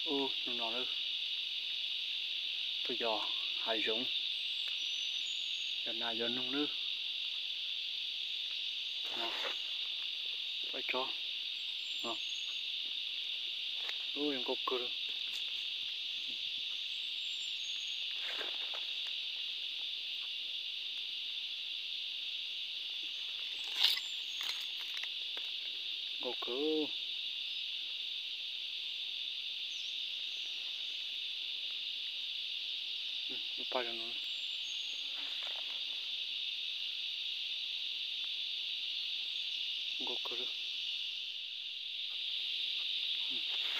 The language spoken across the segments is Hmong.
Ub, hnub no lawm, tuaj yos hav zoov, yos nas yos noog lawm. Pab tsob no, ub, zoo nkauj kawg li. Nkauj kawg. Lub paj zoo no. Nkauj kawg li.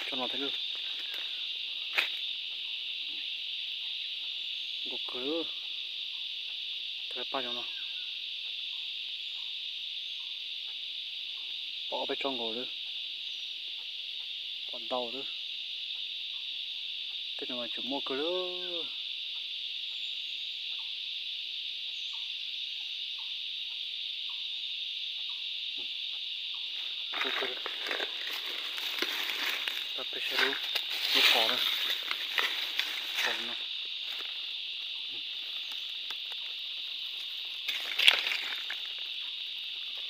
Tsob no thiab lawm. Nkauj kawg li. Thaij paj zoo no. Pom ob peb tsob nkaus lawm. Pom ntau lawm. Tej no mas tseem muaj kawg lawm. Nkauj kawg li. Peb saib lub, lub qos na. Qos no.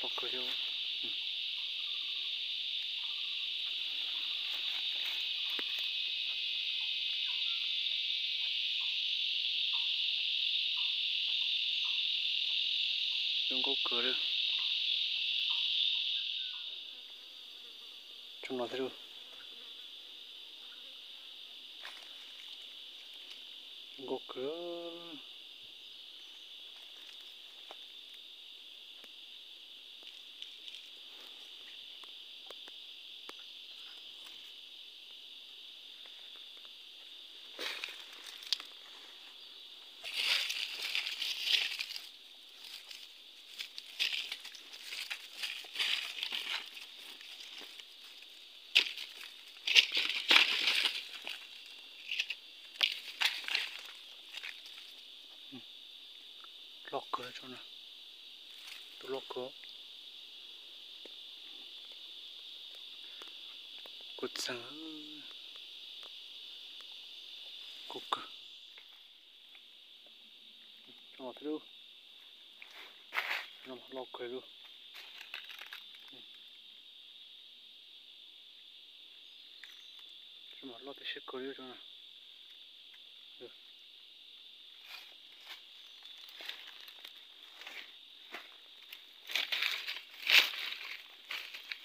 Loj kawg thiab. Zoo nkauj kawg li. Tsob no thiab lawm. Zoo nkauj kawg. Loj kawg tsob no, tus loj kawg. Kuv txeeg, kuv kawg. Tsob no thiab lub, loj kawg lub. Tsob no loj tiag siab kawg li tsob no.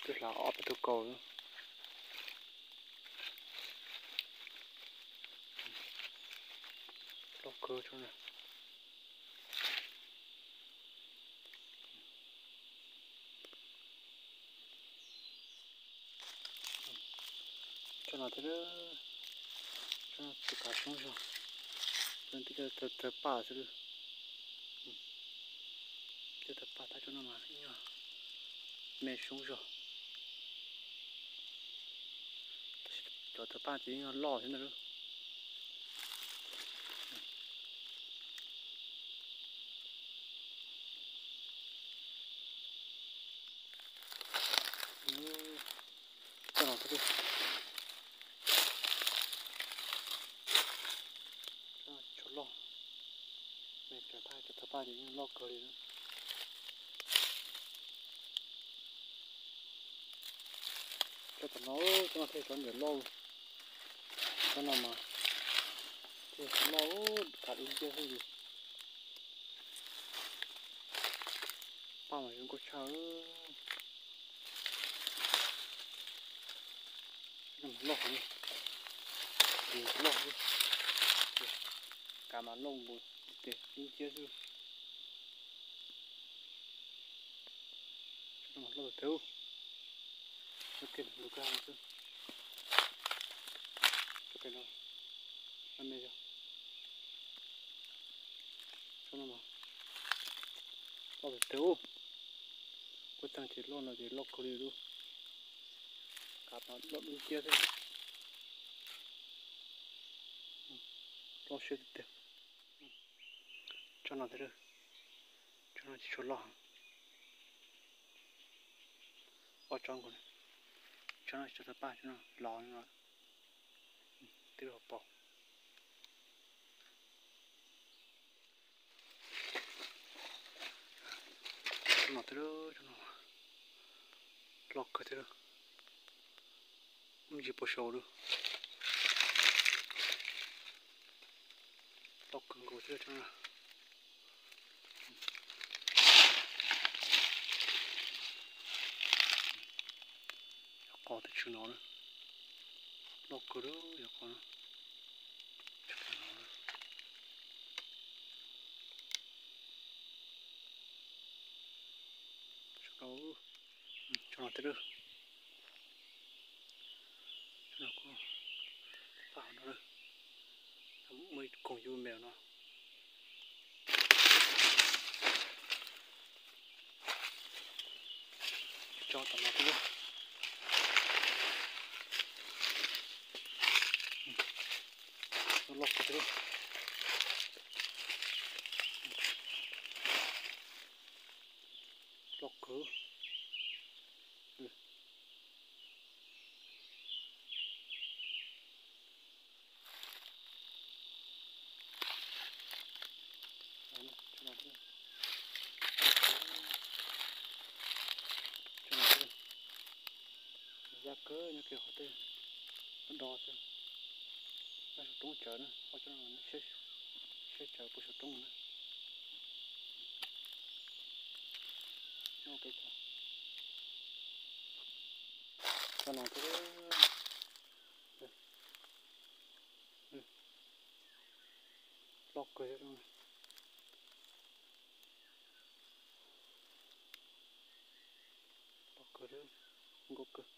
Twb hlav ob peb tug kaus lawm. Loj kawg tsob no. Tsob no thiab, tsob no tsis kav soob zog, tsob no tib co tawg paj xwb lawm. Tib co tawg paj tab tsob no mas ib nyuag me soob zog. Cov tawg paj ces ib nyuag loj thiab ntag lauj. Tsob no thiab, tsob tshuaj loj, cov tawg paj ces ib nyuag loj kawg li. Tsob tom no, tsob no thiaj tsob ntawm loj, tsob no mas thiaj tsob loj, kav dub nciab xwb li. Paj mas zoo nkauj tshaj. Loj heev, loj heev, kav mas loj nkaus tes dub nciab xwb. Loj tiag tiag, loj kawg xwb. Tsob no, loj tiag tiag, kuv txeeg ces loj no ces loj kawg li lauj. Kav mas loj dub nciab xwb. Loj siab tiag tiag. Tsob no thiab, tsob no tsis tshua loj. Ob tsob nkaus, tsob no tsis tau tawg paj, tsob no los no. Tib lub hauv paus. No tib lub, loj kawg thiab, ntsis puas sau lub, loj kawg nkaus thiab. Yog qos twb tshwm no na, loj kawg lub yog qos no. Tso no tib lub, tso no kuj pab hauv no, muaj ib koog yub me no. Tso tom no tib lub, loj kawg tib lub, loj kawg. Zaj kawg nyob kiag qhov tej do xwb, nyob saum roob tsawv na, ua cov no siab tsawv puas saum roob na. Cov no thiab, loj kawg, loj kawg, nkauj kawg.